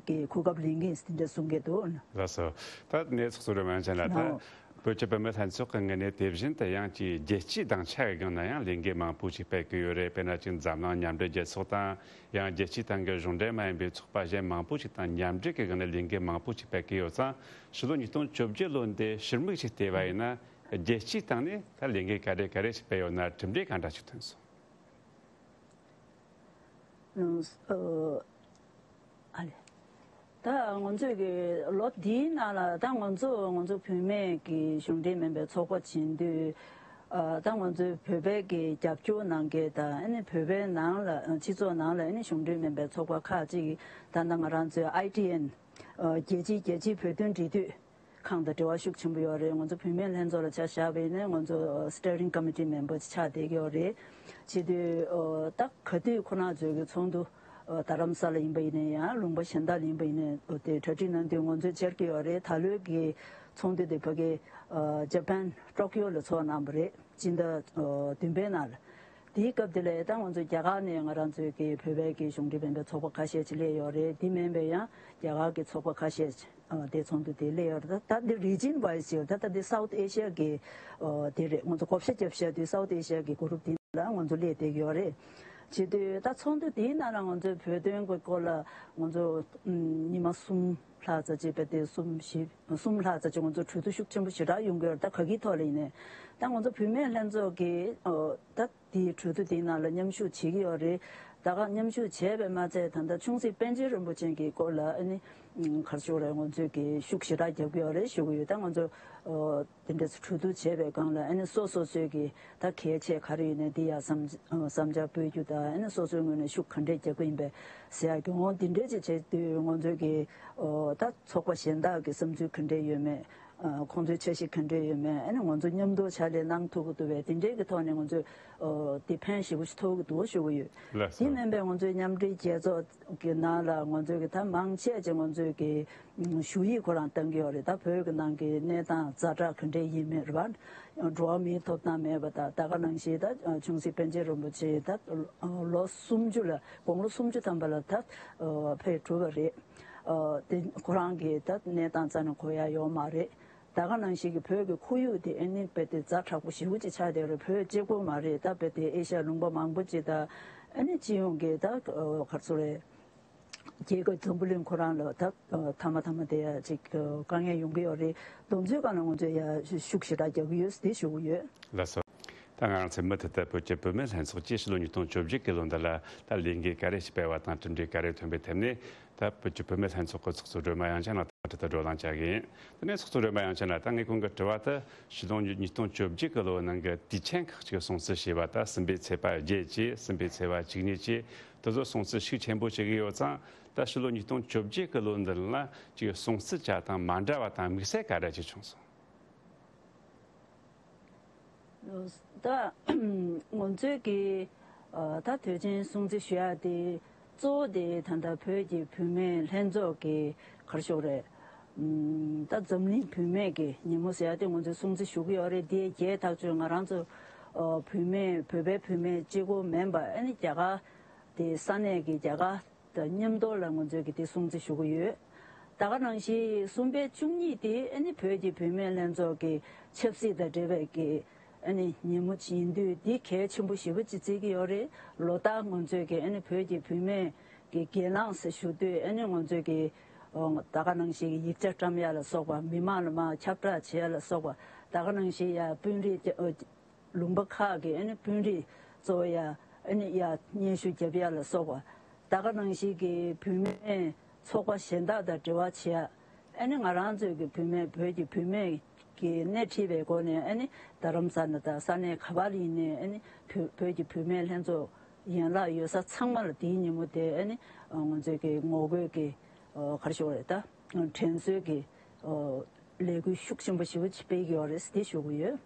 གི་གོ་སྐབས་ལེན་གྱིན་དེ་འདྲས་གསུང་གི་འདུག་ལགས་སོ། ད་གནས་ཚུལ་གསོ་རོལ་མང་ཆེན་ལ་ད་ནའོ། བོད་ཀྱི་བུད་མེད་ལྷན་ཚོགས་ཀྱི་ངོས་ནས་དེ་བཞིན་དུ་ཡང་ཅིག་རྒྱལ་སྤྱིའི་དང་ཆ་ཡི་སྒང་ན་ཡང་ལས་འགུལ་མང་པོ་ཞིག་སྤེལ་གྱི་ཡོད་རེད། དཔེར་ན་ཅིག་འཛམ་གླིང་མཉམ་འབྲེལ་རྒྱལ་ཚོགས་དང་། ཡང་རྒྱལ་སྤྱིའི་སྟེང་གི་གཞུང་འབྲེལ་མ་ཡིན་པའི་ཚོགས་པ་གཞན་མང་པོ་ཞིག་དང་མཉམ་འབྲེལ་གྱི་སྒང་ནས་ལས་འགུལ་མང་པོ་ཞིག་སྤེལ་གྱི་ཡོད་ཙང་། ཕྱི་ལོ་ཉིས་སྟོང་བཅོ་བརྒྱད་ལོ་འདི་ཕྱིར་མིག་ཅིག་བལྟས་པ་ཡིན་ན། རྒྱལ་སྤྱིའི་སྟེང་ནས་ད་ལས་འགུལ་ག་རེ་ག་རེ་ཞིག་སྤེལ་ཡོད་ན། གྲུབ་འབྲས་ག་འདྲ་ཞིག་ཐོན་སོང་། ཨ་ལས། ད་ང་ཚོས་ཀྱི་ལོ་འདིའི་ནང་ལ་ད་ང་ཚོ་ང་ཚོ་བུད་མེད་ཀྱི་གཞུང་འབྲེལ་མིན་པའི་ཚོགས་པ་བྱེད་དུས། ཨ་ད་ང་ཚོའི་བོད་པའི་གི་རྒྱབ་སྐྱོར་གནང་མཁན་དང་། ཨ་ནི་བོད་པའི་ནང་ལ་སྤྱི་ཚོགས་ནང་ལ་ཨ་ནི་གཞུང་འབྲེལ་མིན་པའི་ཚོགས་པ་ཁག་ཅིག་ད་ལྟ་ང་རང་ཚོའི་ཨའི་ཊི་ཨེན། ཨ་རྒྱལ་སྤྱིའི་རྒྱལ་སྤྱིའི་བོད་དོན་འབྲེལ་མཐུད་ཁང་དང་འབྲེལ་བ་ཤུགས་ཆེན་པོ་ཡོད་རེད། ང་ཚོ་བུད་མེད་ལྷན་ཚོགས་ལ་ཆ་བཞག་པ་ཡིན་ན་ང་ཚོ་སི་ཊི་ཡ་རིང་ཀོ་མི་ཊི་མེམ་བར་ཆགས་བསྡད་ཀྱི་ཡོད་རེད། བྱེད་དུས་ཨོ་ད་ག་དུས་ཁོ་རང་ཚོའི་གི་ཚོགས་འདུ་ཨོ་རྡ་རམ་ས་ལ་ཡིན་པ་ཡིན་ན་ཡང་། ལུང་པ་གཞན་དག་ལ་ཡིན་པ་ཡིན་ན་ཨོ་དེ་གྲ་སྒྲིག་གནང་དུས་ང་ཚོས་བཅར་གྱི་ཡོད་རེད། ད་ལོའི་གི་ཚོགས་འདུ་དེ་ཕ་གི་ཨ་ཇ་པན་ཊོ་ཀིའོ་ལ་ཚོགས་གནང་བ་རེད། སྤྱི་ཟླ་ཨོ་བདུན་པའི་ནང་ལ། དེའི་སྐབས་དེ་ལ་ད་ང་ཚོ་རྒྱ་གར་ནས་ང་རང་ཚོའི་གི་བོད་པའི་གི་གཞུང་འབྲེལ་མིན་པའི་ཚོགས་པ་ཁ་ཤས་ཅིག་སླེབས་ཡོད་རེད། དེ་མིན་པའི་ཡང་རྒྱ་གར་གི་ཚོགས་པ་ཁ་ཤས་ཅིག་ཨ་དེ་ཚོགས་འདུ་དེ་སླེབས་ཡོད་རེད། ད་ད་འདི་རི་ཇན་ཝའི་སི་ཅིག་ད་ད་འདི་སའུ་ཐི་ཨེ་ཤི་ཡ་གི་ཨ་དེ་རེད། ང་ཚོ་བགོ་བཤའ་རྒྱབ་བཞག་དུས་སའུ་ཐི་ཨེ་ཤི་ཡ་གི་གུ་རུབ་དེ་ལ་ང་ཚོ་སླེབས་བསྡད་ཀྱི་ཡོད་རེད། བྱེད་དུས་ད་ཚོགས་འདུ་དེའི་ནང་ལ་ང་ཚོའི་བོད་དོན་གྱི་སྐོར་ལ་ང་ཚོ་ཉི་མ་གསུམ་ལྷག་ཙམ་ཅིག་བས་དེ་གསུམ་བཞི་གསུམ་ལྷག་ཙམ་ཅིག་ང་ཚོ་གྲོས་བསྡུར་ཤུགས་ཆེན་པོ་ཞེ་དྲག་ཡོང་གི་ཡོད་རེད། ད་ག་གི་ཐོག་ལ་ཡིན་ནའི་ད་ང་ཚོ་བུད་མེད་ལྷན་ཚོགས་ཀྱི་ཨ་ད་དེའི་གྲོས་བསྡུར་དེའི་ནང་ལ་མཉམ་ཞུགས་བྱེད་ཀྱི་ཡོད་རེད། ད་ག་མཉམ་ཞུགས་བྱས་པས་མ་ཚད་ད་ལྟ་ཆུང་སྲིད་པཎ་ཆེན་རིན་པོ་ཆེ་གི་སྐོར་ལ་ཨ་ནི་ ག་རེ་ཞུ་དགོས་རེད། ང་ཚོས་ཀྱི་ཤུགས་ཞེ་དྲག་རྒྱག་གི་ཡོད་རེད་ཞུ་གི་ཡོད། ད་ང་ཚོ་དེ་འདྲས་གྲོས་བསྡུར་བྱས་པའི་སྒང་ལ་ཨ་ནི་སོ་སོ་སོའི་གི་ད་གལ་ཆེ་ག་རེ་ཡོད་ན་འདི་ཡ་བསམ་བསམ་འཆར་སྤེལ་རྒྱུ་དང་། ཨ་ནི་སོ་སོའི་ངོས་ནས་ཤུགས་ག་འདྲས་རྒྱག་གི་ཡིན་པས་ཟེར་ཡག་གི་འོང་། འདི་འདྲས་ཅིག་བྱེད་དུས་ང་ཚོའི་གི་ད་ཚོགས་པ་གཞན་དག་གི་བསམ་ཚུལ་ག་འདྲས་ཡོད་མེད། ཁོང་ཚོའི་འཆར་གཞི་ག་འདྲས་ཡོད་མེད། ཨ་ནི་ང་ཚོ་མཉམ་དུ་ཕྱག་ལས་གནང་ཐུབ་ཀྱི་འདུག་པས། དེ་འདྲའི་གི་ཐོག་ནས་ང་ཚོས་དེ་ཕན་ཞེ་པོ་ཞིག་ཐོགས་ཀྱི་འདུག་ཞུ་གི་ཡོད། ལགས་སོ། དེ་མིན་པའི་ང་ཚོའི་མཉམ་འབྲེལ་རྒྱལ་ཚོགས་ཀྱི་ནང་ལ་ང་ཚོའི་གི་ད་མང་ཆེ་ཅིག་ང་ཚོའི་གི་ཞུ་ཡིག་ཁོ་རང་བཏང་གི་ཡོད་རེད། ད་བོད་ཀྱི་ནང་གི་གནས་སྟངས་ཛ་དྲག་ག་འདྲས་ཡིན་མིན་རེད་པ། འགྲོ་བ་མིའི་ཐོབ་ཐང་མེད་པ་དང་། ད་ག་ནང་བཞིན་ད་ཆུང་སྲིད་པཎ་ཆེན་རིན་པོ་ཆེ་ད་ལོ་སུམ་ཅུ་ལ་དགུང་ལོ་སུམ་ཅུ་ཐམ་པ་ལ་ད་ཕེབས་གྲུབ་པ་རེད། དེ་ཁོ་རང་གི་ད་གནས་སྟངས་རྩ་ནས་གོ་ཡ་ཡོད་མ་རེད། ད་ག་ནང་བཞིན་གྱི་བོད་ཀྱི་ཁོར་ཡུག་དེ་ཨ་ནི་རྦད་དེ་ཛ་དྲག་པོ་ཞེ་པོ་ཅིག་ཆགས་བསྡད་རེད། བོད་གཅིག་པོ་མ་རེད། ད་རྦད་དེ་ཨེ་ཤ་ཡ་ལུང་པ་མང་པོ་ཅིག་ད་ཨ་ནི་སྤྱི་ཡོངས་ཀྱི་ད་ག་རེ་ཟེར་རེད། རྒྱལ་ཁབ་འཛམ་བུ་གླིང་ཁོ་རང་ལ་ད་ཐ་མ་ཐ་མ་དེ་ཡ་ཅིག་དཀའ་ངལ་ཡོང་གི་ཡོད་རེད། དེ་ཚོའི་སྒང་ལ་ང་ཚོས་ཡ་ཤུགས་ཞེ་དྲག་རྒྱག་གི་ཡོད་དེ་ཞུ་གི་ཡོད། ལགས་སོ། ད་ང་རང་ཚོའི་མུ་མཐུད་དུ་བོད་ཀྱི་བུད་མེད་ལྷན་ཚོགས་ཀྱིས་ཕྱི་ལོ་ཉིས་སྟོང་བཅོ་བརྒྱད་ཀྱི་ལོ་འདི་ལ་ད་ལས་འགུལ་ག་རེ་སྤེལ་བ་དང་གྲུབ་འབྲས་ག་རེ་ཐོན་པའི་ཐད་ནས། ད་བོད་ཀྱི་བུད་མེད་ལྷན་ཚོགས་ཀྱི་ཚོགས་གཙོ་སྒྲོལ་མ་དབྱངས་ཅན་ལགས་དང་འབྲེལ་ཐག་བགྲོ་གླེང་བྱ་གི་ཡིན། དེ་ནས་ཚོགས་གཙོ་སྒྲོལ་མ་དབྱངས་ཅན་ལགས། ད་ངས་ཁོང་གི་དྲི་བ་དེ་ཕྱི་ལོ་ཉིས་སྟོང་བཅོ་བརྒྱད་ཀྱི་ལོའི་ནང་གི་དུས་ཆེན་ཁག་ཅིག་སྲུང་བརྩི་བྱས་པ། ད་སྲིད་པའི་ཚེས་པ་བརྒྱད་བཅས་སྲིད་པའི་ཚེས་པ་བཅུ་གཉིས་བཅས་དེ་ཚོ་སྲུང་བརྩི་ཤུགས་ཆེན་པོ་བྱེད་ཀྱི་ཡོད་ཙང་། ད་ཕྱི་ལོ་ཉིས་སྟོང་བཅོ་བརྒྱད་ཀྱི་ལོ་འདི་ལ་ཅིག་སྲུང་བརྩི་བྱ་སྟངས་མ་འདྲ་བ་དང་དམིགས་བསལ་ག་འདྲ་ཅིག་བྱུང་སོང་། ད་ང་ཚོའི་གི་ད་དུས་ཆེན་སྲུང་བརྩི་ཞུ་ཡ་དེ་གཙོ་བོ་དེ་ད་ལྟ་བོད་ཀྱི་བུད་མེད་ལྷན་ཚོགས་ཀྱི་ག་རེ་ཞུ་དགོས་རེད། ད་འཛམ་གླིང་བུད་མེད་ཀྱི་ཉིན་མོ་ཟེར་ཡ་དེ་ང་ཚོས་སྲུང་བརྩི་ཞུ་གི་ཡོད་རེད། དེ་རྗེས་ཐག་ཆོད་ང་རང་ཚོ་བུད་མེད་བོད་པའི་བུད་མེད་གཅིག་པོ་མིན་པ་ཨ་ནི་རྒྱ་གར་དེ་ས་གནས་ཀྱི་རྒྱ་གར་དང་མཉམ་དུ་ལ་ང་ཚོས་ཀྱི་དེ་སྲུང་བརྩི་ཞུ་གི་ཡོད། ད་ག་ནང་བཞིན་གསུམ་པའི་བཅུ་གཉིས་དེ་ཨ་ནི་བོད་ཀྱི་བུད་མེད་ལྷན་ཚོགས་ཀྱི་ཆབ་སྲིད་དང་འབྲེལ་བའི་གི་ཨ་ནི་ཉིན་མོ་ཅིག་ཡིན་དུས་འདི་གལ་ཆེན་པོ་ཞེ་པོ་ཅིག་བརྩི་གི་ཡོད་རེད། ལོ་ལྟར་ང་ཚོས་ཀྱི་ཨ་ནི་བོད་ཀྱི་བུད་མེད་ཀྱི་གྱེན་ལངས་ཟེར་ཞུ་དུས་ཨ་ནི་ང་ཚོས་ཀྱི་ད་ག་ནང་བཞིན་གྱི་ཡིག་ཆ་བཀྲམ་ཡ་ལ་སོགས་པ། མི་མང་ལ་མར་ཁྱབ་བསྒྲགས་བྱེད་ཡ་ལ་སོགས་པ། ད་ག་ནང་བཞིན་ཡ་དཔོན་རིགས་ལུང་པ་ཁག་གི་ཨ་ནི་དཔོན་རིགས་གཙོ་བོ་ཡ་ཨ་ནི་ཡ་སྙན་ཞུ་རྒྱབ་ཡ་ལ་སོགས་པ། ད་ག་ནང་བཞིན་གྱི་བུད་མེད་ཚོགས་པ་གཞན་དག་དང་འབྲེལ་བ་བྱེད་ཡ། ཨ་ནི་ང་རང་ཚོའི་གི་བུད་མེད་བོད་ཀྱི་བུད་མེད་ཀྱི་སྣེ་ཁྲིད་པའི་སྒོ་ནས་ཨ་ནི་རྡ་རམ་ས་ལ་དང་ས་གནས་ག་པར་ཡིན་ནའི་ཨ་ནི་བོད་བོད་ཀྱི་བུད་མེད་ལྷན་ཚོགས་ཡན་ལག་ཡོད་ས་ཚང་མ་ལ་དེའི་ཉིན་མོ་དེ་ཨ་ནི་ང་ཚོའི་གི་ངོ་རྒོལ་གྱི་ག་རེ་ཞུ་དགོས་རེད། ད་དྲན་གསོའི་གི་ལས་འགུལ་ཤུགས་ཆེན་པོ་ཞེ་པོ་ཅིག་སྤེལ་གྱི་ཡོད་རེད་དེ་ཞུ་གི་ཡོད།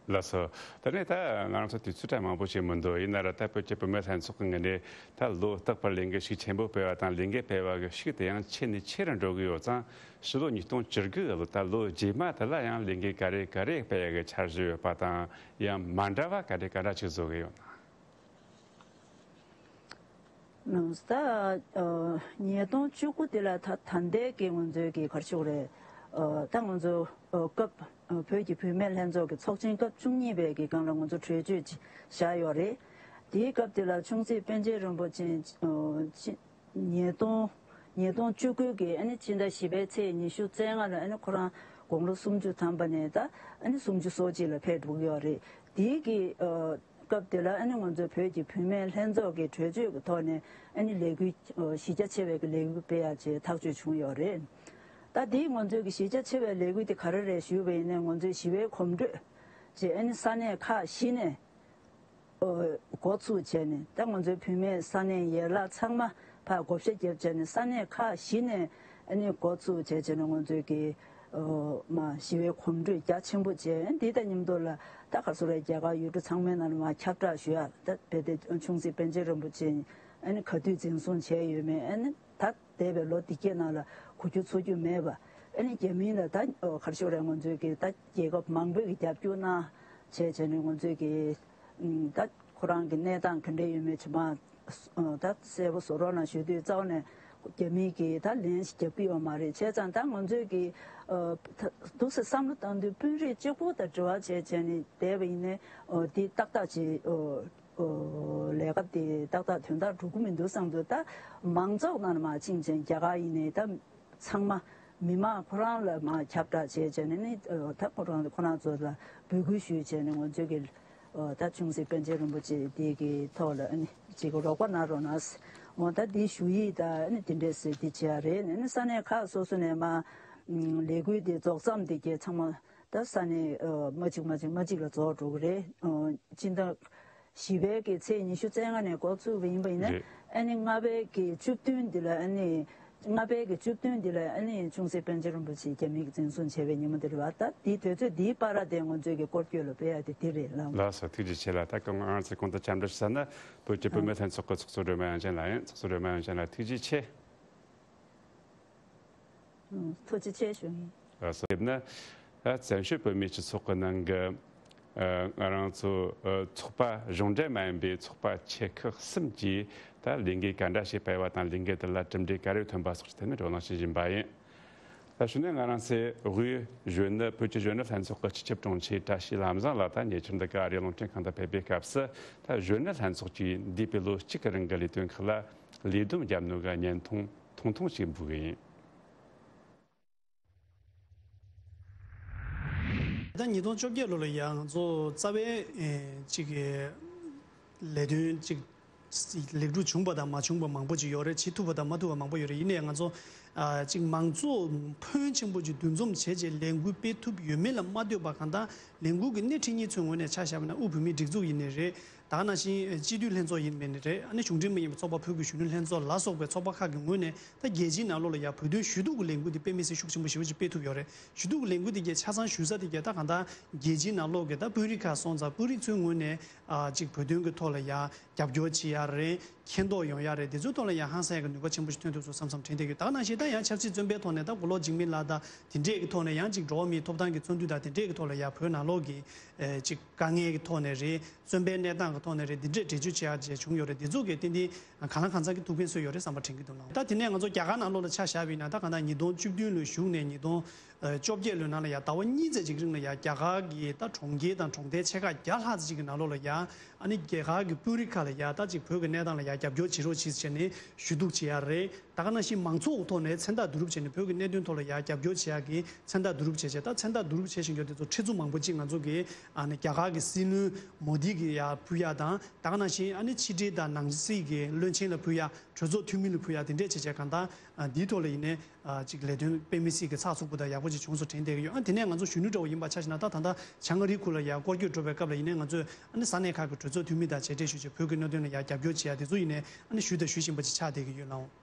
ལགས་སོ། ད་ནས་ད་ང་རང་ཚོ་དུས་ཚོད་ཀྱང་མང་པོ་ཞིག་མི་འདུག་ཡིན་ན་ར་ད་བོད་ཀྱི་བུད་མེད་ལྷན་ཚོགས་ཀྱི་ངོས་ནས་ད་ལོ་རྟག་པར་ལས་འགུལ་ཤུགས་ཆེན་པོ་སྤེལ་བ་དང་ལས་འགུལ་སྤེལ་བ་གི་ཤུགས་དེ་ཡང་ཆེ་ནས་ཆེ་རུ་འགྲོ་གི་ཡོད་ཙང་། ཕྱི་ལོ་ཉིས་སྟོང་བཅུ་དགུ་གི་ལོ་ད་ལོ་རྗེས་མ་དེ་ལ་ཡང་ལས་འགུལ་ག་རེ་ག་རེ་སྤེལ་ཡ་གི་འཆར་གཞི་ཡོད་པ་དང་། ཡང་མ་འདྲ་བ་ག་རེ་ག་འདྲ་ཅིག་བཟོ་གི་ཡོད་ན། ད་ཉིས་སྟོང་བཅུ་དགུ་དེ་ལ་ད་ད་ལྟའི་གི་ང་ཚོའི་གི་ག་རེ་ཞུ་དགོས་རེད། ད་ང་ཚོ་སྐབས་བོད་ཀྱི་བུད་མེད་ལྷན་ཚོགས་ཀྱི་ཚོགས་ཆེན་སྐབས་བཅུ་གཉིས་པའི་གི་སྒང་ལ་ང་ཚོ་གྲོས་ཆོད་ཅིག་བཞག་ཡོད་རེད། དེའི་སྐབས་དེ་ལ་ཆུང་སྲིད་པཎ་ཆེན་རིན་པོ་ཆེ་ཆེ་ཉིས་སྟོང་ཉིས་སྟོང་བཅུ་དགུ་གི་ཨ་ནི་ཕྱི་ཟླ་བཞི་པའི་ཚེས་ཉི་ཤུ་རྩ་ལྔ་ལ་ཨ་ནི་ཁོ་རང་དགུང་ལོ་སུམ་ཅུ་ཐམ་པ་ནས་ད་ཨ་ནི་སུམ་ཅུ་སོ་གཅིག་ལ་ཕེབས་འགྲོ་གི་ཡོད་རེད། དེའི་གི་སྐབས་དེ་ལ་ཨ་ནི་ང་ཚོའི་བོད་ཀྱི་བུད་མེད་ལྷན་ཚོགས་ཀྱི་གྲོས་ཆོད་ཀྱི་ཐོག་ནས་ཨ་ནི་ལས་འགུལ་གཞི་རྒྱ་ཆེ་བའི་གི་ལས་འགུལ་སྤེལ་ཡག་ཅེས་ཐག་གཅོད་བྱུང་ཡོད་རེད། ད་དེའི་ང་ཚོའི་གི་གཞི་རྒྱ་ཆེ་བའི་ལས་འགུལ་དེ་ག་རེ་རེད་ཞུས་པ་ཡིན་ན། ང་ཚོའི་ཞི་བའི་གོམ་བགྲོད་ཅེས་ཨ་ནི་ས་གནས་ཁག་བཞི་ནས་འགོ་ཚུགས་བྱས་ནས། ད་ང་ཚོའི་བུད་མེད་ས་གནས་ཡན་ལག་ཚང་མ་ཕར་བགོ་བཤའ་བརྒྱབ་བྱས་ནས་ས་གནས་ཁག་བཞི་ནས་ཨ་ནི་འགོ་ཚུགས་བྱས་བྱས་ནས་ང་ཚོའི་གི་མ་ཞི་བའི་གོམ་བགྲོད་རྒྱ་ཆེན་པོ་བྱས། འདི་དང་མཉམ་དུ་ལ་ད་ག་རེ་ཟེར་རེད། རྒྱ་གར་ཡུལ་གྲུ་ཚང་མའི་ནང་ལ་མར་ཁྱབ་བསྒྲགས་ཞུ་ཡ། ད་དཔེ་དེ་ཆུང་སྲིད་པཎ་ཆེན་རིན་པོ་ཆེ་ཨ་ནི་ག་དུས་འཛིན་བཟུང་བྱས་ཡོད་མེད། ཨ་ནི་ད་འདས་པའི་ལོ་འདི་གའི་ནང་ལ་གོ་རྒྱུ་ཚོར་རྒྱུ་མེད་པ། ཨ་ནི་རྒྱ་མིའི་ལ་ད་ག་རེ་ཟེར་རེད། ང་ཚོའི་གི་ད་རྒྱལ་ཁབ་མང་པོས་གི་རྒྱབ་སྐྱོར་གནང་བྱས་བྱས་ནས་ང་ཚོའི་གི་ད་ཁོ་རང་གི་གནས་སྟངས་ག་འདྲ་ཡོད་མེད་ཅིག་མར་ད་གསལ་པོ་བཟོ་རོགས་གནང་ཞུ་དུས། རྩ་བ་ནས་རྒྱ་མིས་གི་ད་ལན་ཞིག་རྒྱབ་ཀྱི་ཡོད་མ་རེད། བྱས་ཙང་ད་ང་ཚོས་གི་འདུག་སེ་བསམ་བློ་བཏང་དུས་དཔོན་རིགས་གཅིག་པུ་དང་འབྲེལ་བ་བྱས་བྱས་ནས་བསྡད་པ་ཡིན་ནའི་འདི་ཏག་ཏག་ཅིག་ལས་ཀ་དེ་ཏག་ཏག་དོན་དག་འགྲོ་གི་མི་འདུག་བསམ་དུས། ད་མང་ཚོགས་ནང་ལ་མར་ཕྱིན་བྱས་རྒྱ་གར་ཡིན་ནའི་ད་ཚང་མ་མི་མང་ཁོ་རང་ལ་མར་ཁྱབ་བསྒྲགས་བྱས་བྱས་ནས་ནི་ད་ཁོ་རང་ཁོ་རང་ཚོ་ལ་འབོད་སྐུལ་ཞུས་བྱས་ནས་ང་ཚོས་གི་ད་ཆུང་སྲིད་པཎ་ཆེན་རིན་པོ་ཆེ་དེ་གི་ཐོག་ལ་ཨ་ནི་ཅིག་རོགས་པ་གནང་རོགས་གནང་ འོ་ད་འདི་ཞུ་ཡིག་དང་ཨ་ནི་དེ་འདྲས་ཟེར་འདི་བྱས་རེད། ཨ་ནི་ས་གནས་ཁག་སོ་སོ་ནས་མ་ལས་འགུལ་དེ་རྫོགས་མཚམས་དེ་གས་ཚང་མ་ད་ས་གནས་མ་གཅིག་མ་གཅིག་མ་གཅིག་ལ་རྫོགས་འགྲོ་གི་རེད། སྤྱི་ཟླ་བཞི་པའི་གི་ཚེས་ཉི་ཤུ་རྩ་ལྔ་ནས་འགོ་ཚུགས་པ་ཡིན་པ་ཡིན་ན། རེད། ཨ་ནི་ལྔ་པའི་གི་བཅུ་བདུན་འདི་ལ་ཨ་ནི་ལྔ་པའི་གི་བཅུ་བདུན་འདི་ལ་ཨ་ནི་ཆུང་སྲིད་པཎ་ཆེན་རིན་པོ་ཆེ་རྒྱ་མིས་འཛིན་བཟུང་བྱས་པའི་ཉིན་མོ་འདི་རེད་བ། ད་འདིའི་དུས་ཚོད་འདིའི་བར་དེ་ང་ཚོས་ཀྱི་སྐོར་སྐྱོད་ལ་སྤེལ་ཡ་དེ་འདི་རེད་ལགས། ལགས་སོ། ཐུགས་རྗེ་ཆེ་ལགས། ད་སྐུ་ངོ་ཨང་རྩིས་གོང་དུ་འཆམ་འདྲི་ཞུ་ས་ན་བོད་ཀྱི་བུད་མེད་ལྷན་ཚོགས་ཀྱི་ཚོགས་གཙོ་སྒྲོལ་མ་དབྱངས་ཅན་ལགས་ཡིན། ཚོགས་གཙོ་སྒྲོལ་མ་དབྱངས་ཅན་ལགས་ཐུགས་རྗེ་ཆེ། ཐུགས་རྗེ་ཆེ་ཞུ་ཡིན། ལགས་སོ། དེ་ན་ད་བཙན་བྱོལ་བོད་མིའི་སྤྱི་ཚོགས་ཀྱི་ནང་གི་ང་རང་ཚོ་ཚོགས་པ་གཞུང་འབྲེལ་མ་ཡིན་པའི་ཚོགས་པ་ཆེ་ཁག་གསུམ་གྱིས་ད་ལས་འགུལ་ག་འདྲ་ཞིག་སྤེལ་བ་དང་ལས་འགུལ་དེ་ལ་གྲུབ་འབྲས་ག་རེ་ཐོན་པ་སོགས་ཀྱི་ཐད་ནས་བགྲོ་གླེང་བྱེད་བཞིན་པ་ཡིན། ད་གཞུག་ནས་ང་རང་ཚོའི་དབུས་གཞོན་ནུ་བོད་ཀྱི་གཞོན་ནུ་ལྷན་ཚོགས་ཀྱི་སྤྱི་ཁྱབ་དྲུང་ཆེ་བཀྲ་ཤིས་ལམ་བཟང་ལགས་ད་ཉེ་ཆར་འདི་ག་ཨ་རིའི་རླུང་འཕྲིན་ཁང་དུ་ཕེབས་པའི་སྐབས་སུ། ད་གཞོན་ནུ་ལྷན་ཚོགས་ཀྱིས་འདས་པའི་ལོ་གཅིག་གི་རིང་གི་ལས་དོན་ཁག་ལ་ལས་བསྡོམས་བརྒྱབ་ནོ་གི་བརྙན་ཐུང་ཐུང་ཐུང་ཞིག་འབུལ་གི་ཡིན། ད་ཉིས་སྟོང་བཅོ་བརྒྱད་ལོ་ལ་ཡང་ང་ཚོ་རྩ་བའི་ཨེ་ཅིག་གི་ལས་དོན་ཅིག་ལེགས་གྲུབ་བྱུང་པ་དང་མ་བྱུང་པ་མང་པོ་ཅིག་ཡོད་རེད། བྱེད་ཐུབ་པ་དང་མ་ཐུབ་པ་མང་པོ་ཡོད་རེད། ཡིན་ནའི་ང་ཚོ་ཨ་ཅིག་མང་གཙོ་ཕོན་ཆེན་པོ་ཅིག་འདུ་འཛོམས་བྱས་རྗེས་ལས་འགུལ་སྤེལ་ཐུབ་ཡོད་མེད་ལ་མ་ལྟོས་པར། གང་ལྟར་ལས་འགུལ་གྱི་སྣེ་ཁྲིད་མཁན་ཚོའི་ངོས་ནས་ཆ་བཞག་པ་ན་དབུས་བོད་མིའི་སྒྲིག་འཛུགས་ཡིན་ནའི་རེད། ད་ག་ནང་བཞིན་སྤྱི་འཐུས་ལྷན་ཚོགས་ཡིན་པ་ཡིན་ནའི་རེད། ཨ་ནི་གཞུང་འབྲེལ་མ་ཡིན་པའི་ཚོགས་པ་བོད་ཀྱི་གཞོན་ནུ་ལྷན་ཚོགས་ལ་སོགས་པའི་ཚོགས་པ་ཁག་གི་ངོས་ནས་ད་རྒྱལ་སྤྱིའི་ནང་ལོགས་ལ་ཡང་བོད་དོན་ཞུ་གཏུག་གི་ལས་འགུལ་འདི་དཔེ་མི་སྲིད་ཤུགས་ཆེན་པོ་ཞེ་པོ་ཅིག་སྤེལ་ཐུབ་ཡོད་རེད། ཞུ་གཏུག་གི་ལས་འགུལ་འདི་གའི་ཆ་ཚང་ཞུ་ས་དེ་གའི་ད་གང་ལྟར་རྒྱལ་སྤྱིའི་ནང་ལོགས་ཀྱི་ད་དཔོན་རིགས་ཁག་སོང་ཙང་དཔོན་རིགས་ཚོའི་ངོས་ནས་ཨ་ཅིག་བོད་དོན་གྱི་ཐོག་ལ་ཡང་རྒྱབ་སྐྱོར་བྱེད་ཡ་རེད། མཁྱེན་རྟོགས་ཡོང་ཡ་རེད། དེ་ཚོའི་ཐོག་ལ་ཡང་ཧང་སང་ཡ་གི་ནུས་པ་ཆེན་པོ་ཞིག་ཐོན་ཐུབ་སོང་བསམ་བསམ་དྲན་བསྡད་ཡོད། ད་ག་ནང་བཞིན་ད་ཡང་ཆབ་སྲིད་བཙོན་པའི་ཐོག་ནས་ད་མགོ་ལོག་འཇིགས་མེད་ལགས་དང་དེ་འདྲས་ཀྱི་ཐོག་ནས་ཡང་ཅིག་འགྲོ་བ་མིའི་ཐོབ་ཐང་གི་བཙོན་འདུས་དང་དེ་འདྲས་ཀྱི་ཐོག་ལ་ཡང་བོད་ནང་ལོགས་ཀྱི་ཨེ་ཅིག་དཀའ་ངལ་གྱི་ཐོག་ནས་རེད། བཙོན་པའི་གནས་སྟངས་ཀྱི་ཐོག་ནས་རེད། འདི་འདྲས་འགྲེལ་བརྗོད་བྱེད་ཡ་བྱས་བྱུང་ཡོད་རེད། འདི་ཚོ་གས་ཏན་ཏན་གང་ལ་གང་འཚམ་གྱི་ཐུགས་ཕན་གསོས་ཡོད་རེད་བསམ་པ་དྲན་གྱི་འདུག་ལགས། ད་དེ་ནས་ང་ཚོ་རྒྱ་གར་ནང་ལོགས་ལ་ཆ་བཞག་པ་ཡིན་ན་ད་གང་ལྟར་ཉིས་སྟོང་བཅུ་བདུན་ལོའི་གཞུག་ནས་ཉིས་སྟོང་བཅོ་བརྒྱད་ལོའི་ནང་ལ་ཡང་ཟླ་བ་གཉིས་ཙམ་ཅིག་རིང་ལ་ཡང་རྒྱ་གར་གྱི་ད་གྲོང་ཁྱེར་དང་གྲོང་རྡལ་ཆེ་ཁག་བརྒྱ་ལྷག་ཙམ་ཅིག་གི་ནང་ལོགས་ལ་ཡང་ཨ་ནི་རྒྱ་གར་གྱི་དཔོན་རིགས་ཁག་ལ་ཡང་ད་ཅིག་བོད་ཀྱི་གནས་སྟངས་ལ་ཡང་རྒྱབ་སྐྱོར་བྱེད་རོགས་བྱེད་ཟེར་ནས་ཞུ་གཏུག་བྱེད་ཡ་རེད། ད་ག་ནང་བཞིན་མང་ཚོགས་ཀྱི་ཐོག་ནས་མཚན་རྟགས་བསྡུ་རུབ་བྱས་ནས་བོད་ཀྱི་གནད་དོན་ཐོག་ལ་ཡང་རྒྱབ་སྐྱོར་བྱེད་ཡ་གི་མཚན་རྟགས་བསྡུ་རུབ་བྱས་བྱས། ད་མཚན་རྟགས་བསྡུ་རུབ་བྱས་བཞིན་ཡོད་དེ་ཚོ་ཁྲི་ཚོ་མང་པོ་ཅིག་ང་ཚོ་གི་ཨ་ནི་རྒྱ་གར་གྱི་སྲིད་བློན་མོ་དི་གི་ཡ་ཕུལ་ཡ་དང་། ད་ག་ནང་བཞིན་ཨ་ནི་ཕྱི་འབྲེལ་དང་ནང་སྲིད་ཀྱི་བློན་ཆེན་ལ་ཕུལ་ཡ། གྲོས་ཚོགས་འཐུས་མི་ལ་ཕུལ་ཡ་དེ་འདྲས་བྱས་བྱས་གང་ལྟར་ཨ་འདིའི་ཐོག་ལ་ཡིན་ནའི་ཨ་ཅིག་ལས་དོན་དཔེ་མི་སྲིད་ཀྱི་ཚགས་ཚུད་པོ་དང་ཡག་པོ་ཅིག་བྱུང་སོང་དྲན་བསྡད་ཀྱི་ཡོད། ཨ་དེ་ནས་ང་ཚོ་གཞོན་ནུ་འདྲ་བོ་ཡིན་པ་ཆ་བཞག་ན་ད་ད་ལྟ་བྱང་ཨ་རིའི་ཁུལ་ལ་ཡ་སྐོར་སྐྱོད་འགྲོ་བའི་སྐབས་ལ་ཡིན་ནའི་ང་ཚོས་ཨ་ནི་ས་གནས་ཁག་གི་གྲོས་ཚོགས་འཐུས་མི་དང་མཇལ་འཕྲད་ཞུས་བྱས་བོད་ཀྱི་གནད་དོན་ལ་ཡ་རྒྱབ་སྐྱོར་བྱེད་ཡ་དེ་ཚོ་ཡིན་ནའི་ཨ་ནི་ཞུས་དང་ཞུ་བཞིན་པ་ཅིག་ཆགས་བསྡད་ཀྱི་ཡོད་ལགས།